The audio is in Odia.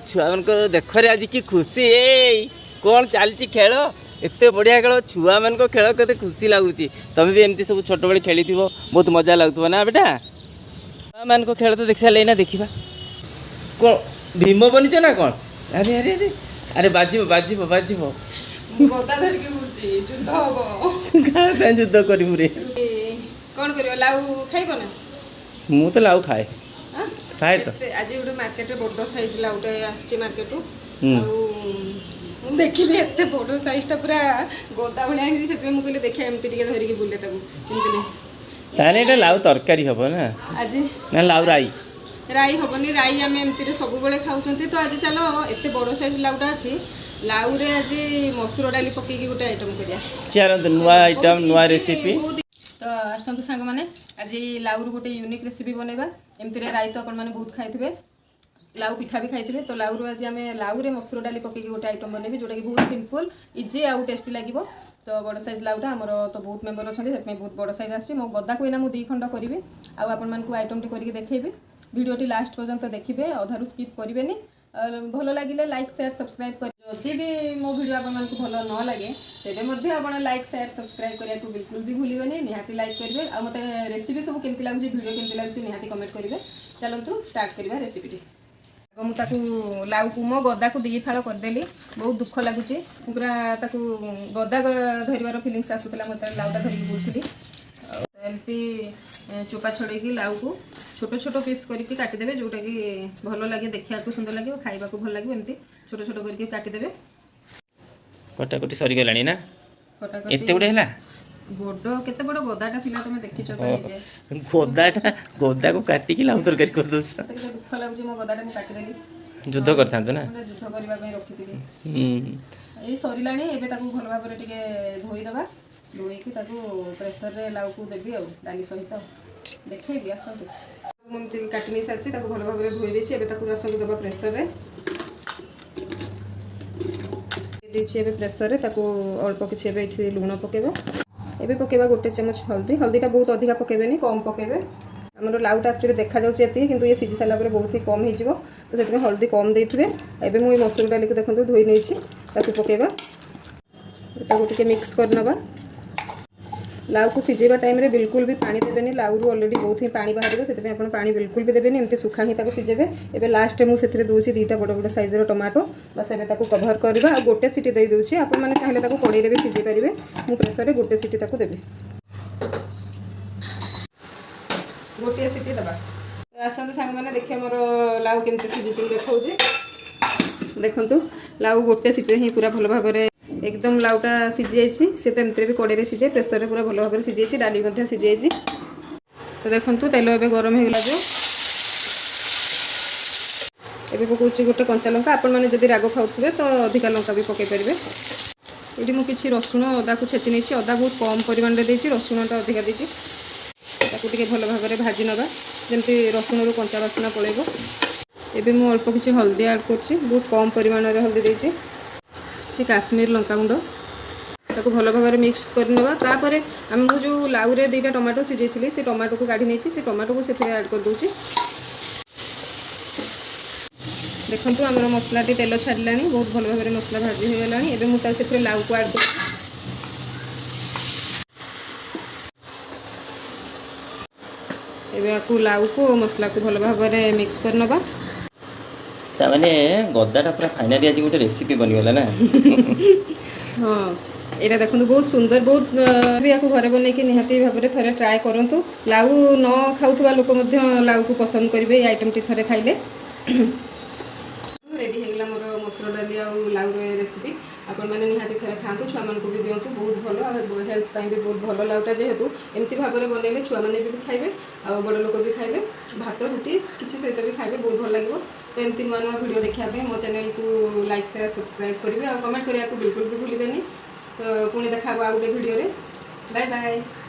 ଛୁଆମାନଙ୍କର ଦେଖରେ ଆଜି କି ଖୁସି। ଏଇ କ'ଣ ଚାଲିଛି ଖେଳ, ଏତେ ବଢ଼ିଆ ଖେଳ, ଛୁଆମାନଙ୍କ ଖେଳ କେତେ ଖୁସି ଲାଗୁଛି। ତମେ ବି ଏମିତି ସବୁ ଛୋଟବେଳେ ଖେଳିଥିବ, ବହୁତ ମଜା ଲାଗୁଥିବ ନା ବେଟା? ଛୁଆମାନଙ୍କ ଖେଳ ତ ଦେଖି ସାରିଲେ, ଏଇନା ଦେଖିବା କ'ଣ ଭୀମ ବନିଛ ନା କ'ଣ? ଆରେ ଆରେ ଆରେ ଆରେ, ବାଜିବ ବାଜିବ ବାଜିବ। ଗଦା ଧରିକି ବୁଲୁଛି, ଯୁଦ୍ଧ ହବ। କାହା ସାଙ୍ଗେ ଯୁଦ୍ଧ କରିବୁ ରେ? କ'ଣ କରିବ, ଲାଉ ଖାଇବ ନା? ମୁଁ ତ ଲାଉ ଖାଏ, ଖାଏ ତ। ଆଜି ଗୋଟେ ମାର୍କେଟରେ ବଡ଼ ସାଇଜ ଲାଉଟେ ଆସିଛି ମାର୍କେଟରୁ, ଆଉ ମୁଁ ଦେଖିଲି ଏତେ ବଡ଼ ସାଇଜଟା ପୁରା ଗଦା ଭଳିଆ ହେଇଛି। ସେଥିପାଇଁ ମୁଁ କହିଲି ଦେଖିବା ଏମିତି ଟିକେ ଧରିକି ବୁଲେ ତାକୁ କେମିତି। ତାହେଲେ ଏଇଟା ଲାଉ ତରକାରୀ ହବ ନା ଆଜି, ନା ଲାଉ ରାଇ? ରାଇ ହବନି, ରାଇ ଆମେ ଏମିତିରେ ସବୁବେଳେ ଖାଉଛନ୍ତି। ତ ଆଜି ଚାଲ, ଏତେ ବଡ଼ ସାଇଜ ଲାଉଟା ଅଛି, ଲାଉରେ ଆଜି ମସୁର ଡାଲି ପକେଇକି ଗୋଟେ ଆଇଟମ୍ କରିବା। ଚାଲନ୍ତୁ, ନୂଆ ଆଇଟମ୍, ନୂଆ ରେସିପି। ତ ଆସନ୍ତୁ ସାଙ୍ଗମାନେ, ଆଜି ଲାଉରୁ ଗୋଟେ ୟୁନିକ୍ ରେସିପି ବନେଇବା। ଏମିତିରେ ରାଇ ତ ଆପଣମାନେ ବହୁତ ଖାଇଥିବେ, ଲାଉ ପିଠା ବି ଖାଇଥିବେ। ତ ଲାଉରୁ ଆଜି ଆମେ ଲାଉରେ ମସୁର ଡାଲି ପକେଇକି ଗୋଟେ ଆଇଟମ୍ ବନେଇବି, ଯେଉଁଟାକି ବହୁତ ସିମ୍ପଲ୍, ଇଜି ଆଉ ଟେଷ୍ଟି ଲାଗିବ। ତ ବଡ଼ ସାଇଜ୍ ଲାଉଟା, ଆମର ତ ବହୁତ ମେମ୍ବର ଅଛନ୍ତି, ସେଥିପାଇଁ ବହୁତ ବଡ଼ ସାଇଜ୍ ଆସିଛି। ମୋ ଗଦାକୁ ଏଇନା ମୁଁ 2 ଖଣ୍ଡ କରିବି ଆଉ ଆପଣମାନଙ୍କୁ ଆଇଟମ୍ଟି କରିକି ଦେଖେଇବି। ଭିଡ଼ିଓଟି ଲାଷ୍ଟ ପର୍ଯ୍ୟନ୍ତ ଦେଖିବେ, ଅଧାରୁ ସ୍କିପ୍ କରିବେନି। ଭଲ ଲାଗିଲେ ଲାଇକ୍, ସେୟାର, ସବସ୍କ୍ରାଇବ୍ କରି। ଯଦି ବି ମୋ ଭିଡ଼ିଓ ଆପଣମାନଙ୍କୁ ଭଲ ନ ଲାଗେ, ତେବେ ମଧ୍ୟ ଆପଣ ଲାଇକ୍, ସେୟାର, ସବସ୍କ୍ରାଇବ୍ କରିବାକୁ ବିଲକୁଲ ବି ଭୁଲିବେନି। ନିହାତି ଲାଇକ୍ କରିବେ ଆଉ ମୋତେ ରେସିପି ସବୁ କେମିତି ଲାଗୁଛି, ଭିଡ଼ିଓ କେମିତି ଲାଗୁଛି ନିହାତି କମେଣ୍ଟ କରିବେ। ଚାଲନ୍ତୁ ଷ୍ଟାର୍ଟ କରିବା ରେସିପିଟି। ମୁଁ ତାକୁ ଲାଉକୁ ମୋ ଗଦାକୁ 2 ଫାଳ କରିଦେଲି। ବହୁତ ଦୁଃଖ ଲାଗୁଛି, ମୁଁ ପୁରା ତାକୁ ଗଦା ଧରିବାର ଫିଲିଙ୍ଗସ୍ ଆସୁଥିଲା ମୁଁ ଯେତେବେଳେ ଲାଉଟା ଧରିକି ବୁଲୁଥିଲି। ଏମିତି ଚୋପା ଛଡ଼େଇକି ଲାଉକୁ ଛୋଟ ଛୋଟ ପିସ୍ କରିକି କାଟିଦେବେ, ଯେଉଁଟାକି ଭଲ ଲାଗେ ଦେଖିବାକୁ, ସୁନ୍ଦର ଲାଗିବ, ଖାଇବାକୁ ଭଲ ଲାଗିବ। ଏମିତି ଛୋଟ ଛୋଟ କରିକି କାଟିଦେବେ। କଟାକଟି ସରିଗଲାଣି ନା? ଏତେ ଗୁଡ଼େ ହେଲା ବଡ଼, କେତେ ବଡ଼ ଗଦାଟା ଥିଲା ତମେ ଦେଖିଛ ତ ନିଜେ। ଗଦାଟା, ଗଦାକୁ କାଟିକି ଲାଉ ତରକାରୀ କରିଦଉଛ। କେତେ ଦୁଃଖ ଲାଗୁଛି, ମୋ ଗଦାଟା ମୁଁ କାଟିଦେଲି। ଯୁଦ୍ଧ କରିଥାନ୍ତୁ ନା? ଯୁଦ୍ଧ କରିବା ପାଇଁ ରଖିଥିଲି। ଏଇ ସରିଲାଣି, ଏବେ ତାକୁ ଭଲ ଭାବରେ ଟିକେ ଧୋଇଦେବା। ଧୋଇକି ତାକୁ ପ୍ରେସରରେ ଲାଉକୁ ଦେବି ଆଉ ଡାଲି ସହିତ ଦେଖେଇବି, ଆସନ୍ତୁ। ମୁଁ ଏମିତି କାଟି ନେଇ ସାରିଛି, ତାକୁ ଭଲ ଭାବରେ ଧୋଇ ଦେଇଛି। ଏବେ ତାକୁ ଆସନ୍ତୁ ଦେବା ପ୍ରେସରରେ ଦେଇଛି। ଏବେ ପ୍ରେସରରେ ତାକୁ ଅଳ୍ପ କିଛି ଏବେ ଏଠି ଲୁଣ ପକାଇବା। ଏବେ ପକାଇବା 1 ଚାମଚ ହଳଦୀ। ହଳଦୀଟା ବହୁତ ଅଧିକା ପକାଇବେନି, କମ୍ ପକାଇବେ। ଆମର ଲାଉଟା ଆକ୍ଚୁଆଲି ଦେଖାଯାଉଛି ଏତିକି, କିନ୍ତୁ ଇଏ ସିଝି ସାରିଲା ପରେ ବହୁତ ହି କମ୍ ହେଇଯିବ, ତ ସେଥିପାଇଁ ହଳଦୀ କମ୍ ଦେଇଥିବେ। ଏବେ ମୁଁ ଏଇ ମସୁର ଡାଲିକୁ ଦେଖନ୍ତୁ ଧୋଇ ନେଇଛି, ତାକୁ ପକାଇବା। ତାକୁ ଟିକେ ମିକ୍ସ କରିନେବା। ଲାଉକୁ ସିଝେଇବା ଟାଇମ୍ରେ ବିଲକୁଲ ବି ପାଣି ଦେବେନି। ଲାଉରୁ ଅଲରେଡ଼ି ବହୁତ ହିଁ ପାଣି ବାହାରିବ, ସେଥିପାଇଁ ଆପଣ ପାଣି ବିଲକୁଲ ବି ଦେବେନି, ଏମିତି ଶୁଖା ହିଁ ତାକୁ ସିଝେଇବେ। ଏବେ ଲାଷ୍ଟରେ ମୁଁ ସେଥିରେ ଦେଉଛି 2ଟା ବଡ଼ ବଡ଼ ସାଇଜ୍ର ଟମାଟୋ। ବାସ୍, ଏବେ ତାକୁ କଭର୍ କରିବା ଆଉ 1 ସିଟି ଦେଇଦେଉଛି। ଆପଣମାନେ ଚାହିଁଲେ ତାକୁ କଡ଼େଇରେ ବି ସିଝେଇ ପାରିବେ। ମୁଁ ପ୍ରେସରରେ 1 ସିଟି ତାକୁ ଦେବି। 1 ସିଟି ଦେବା। ଆସନ୍ତୁ ସାଙ୍ଗମାନେ, ଦେଖିବା ମୋର ଲାଉ କେମିତି ସିଝିଛି, ମୁଁ ଦେଖାଉଛି। ଦେଖନ୍ତୁ, ଲାଉ 1 ସିଟିରେ ହିଁ ପୁରା ଭଲ ଭାବରେ ଏକଦମ ଲାଉଟା ସିଝିଯାଇଛି। ସେ ତ ଏମିତିରେ ବି କଡ଼େଇରେ ସିଝାଏ, ପ୍ରେସରରେ ପୁରା ଭଲ ଭାବରେ ସିଝିଯାଇଛି, ଡାଲି ମଧ୍ୟ ସିଝିଯାଇଛି। ତ ଦେଖନ୍ତୁ, ତେଲ ଏବେ ଗରମ ହେଇଗଲା ଯେଉଁ, ଏବେ ପକାଉଛି ଗୋଟେ କଞ୍ଚା ଲଙ୍କା। ଆପଣମାନେ ଯଦି ରାଗ ଖାଉଥିବେ ତ ଅଧିକା ଲଙ୍କା ବି ପକାଇ ପାରିବେ। ଏଇଠି ମୁଁ କିଛି ରସୁଣ ଅଦାକୁ ଛେଚି ନେଇଛି। ଅଦା ବହୁତ କମ୍ ପରିମାଣରେ ଦେଇଛି, ରସୁଣଟା ଅଧିକା ଦେଇଛି। ତାକୁ ଟିକେ ଭଲ ଭାବରେ ଭାଜି ନେବା, ଯେମିତି ରସୁଣରୁ କଞ୍ଚା ବାସ୍ନା ପଳେଇବ। ଏବେ ମୁଁ ଅଳ୍ପ କିଛି ହଳଦୀ ଆଡ଼୍ କରୁଛି, ବହୁତ କମ୍ ପରିମାଣରେ ହଳଦୀ ଦେଇଛି। ସେ କାଶ୍ମୀର ଲଙ୍କାଗୁଣ୍ଡ, ତାକୁ ଭଲ ଭାବରେ ମିକ୍ସ କରିନେବା। ତାପରେ ଆମେ ମୁଁ ଯେଉଁ ଲାଉରେ 2ଟା ଟମାଟୋ ସିଝେଇଥିଲି, ସେ ଟମାଟୋକୁ କାଢ଼ି ନେଇଛି, ସେ ଟମାଟୋକୁ ସେଥିରେ ଆଡ଼୍ କରିଦେଉଛି। ଦେଖନ୍ତୁ, ଆମର ମସଲାଟି ତେଲ ଛାଡ଼ିଲାଣି, ବହୁତ ଭଲ ଭାବରେ ମସଲା ଭାଜି ହୋଇଗଲାଣି। ଏବେ ମୁଁ ତା ସେଥିରେ ଲାଉକୁ ଆଡ଼୍ କରୁଛି। ଏବେ ଆକୁ ଲାଉକୁ ମସଲାକୁ ଭଲ ଭାବରେ ମିକ୍ସ କରିନେବା। ତାମାନେ ଗଦାଟା ପୁରା ଫାଇନାଲି ଆଜି ଗୋଟେ ରେସିପି ବନିଗଲା ନା? ହଁ, ଏଇଟା ଦେଖନ୍ତୁ, ବହୁତ ସୁନ୍ଦର, ବହୁତ ବି ୟାକୁ ଘରେ ବନେଇକି ନିହାତି ଭାବରେ ଥରେ ଟ୍ରାଏ କରନ୍ତୁ। ଲାଉ ନ ଖାଉଥିବା ଲୋକ ମଧ୍ୟ ଲାଉକୁ ପସନ୍ଦ କରିବେ ଏଇ ଆଇଟମଟି ଥରେ ଖାଇଲେ। ରେଡ଼ି ହେଇଗଲା ମୋର ମସୁର ଡାଲି ଆଉ ଲାଉର ରେସିପି। ଆପଣମାନେ ନିହାତି ଥରେ ଖାଆନ୍ତୁ, ଛୁଆମାନଙ୍କୁ ବି ଦିଅନ୍ତୁ, ବହୁତ ଭଲ ଆଉ ହେଲ୍ଥ ପାଇଁ ବି ବହୁତ ଭଲ। ଲାଉଟା ଯେହେତୁ ଏମିତି ଭାବରେ ବନେଇଲେ ଛୁଆମାନେ ବି ଖାଇବେ ଆଉ ବଡ଼ ଲୋକ ବି ଖାଇବେ, ଭାତ ରୁଟି କିଛି ସହିତ ବି ଖାଇବେ, ବହୁତ ଭଲ ଲାଗିବ। ତ ଏମିତି ନୂଆ ନୂଆ ଭିଡ଼ିଓ ଦେଖିବା ପାଇଁ ମୋ ଚ୍ୟାନେଲକୁ ଲାଇକ୍, ସେୟାର, ସବସ୍କ୍ରାଇବ୍ କରିବେ ଆଉ କମେଣ୍ଟ କରିବାକୁ ବିଲକୁଲ ବି ଭୁଲିବେନି। ତ ପୁଣି ଦେଖା ହେବ ଆଉ ଗୋଟେ ଭିଡ଼ିଓରେ। Bye bye.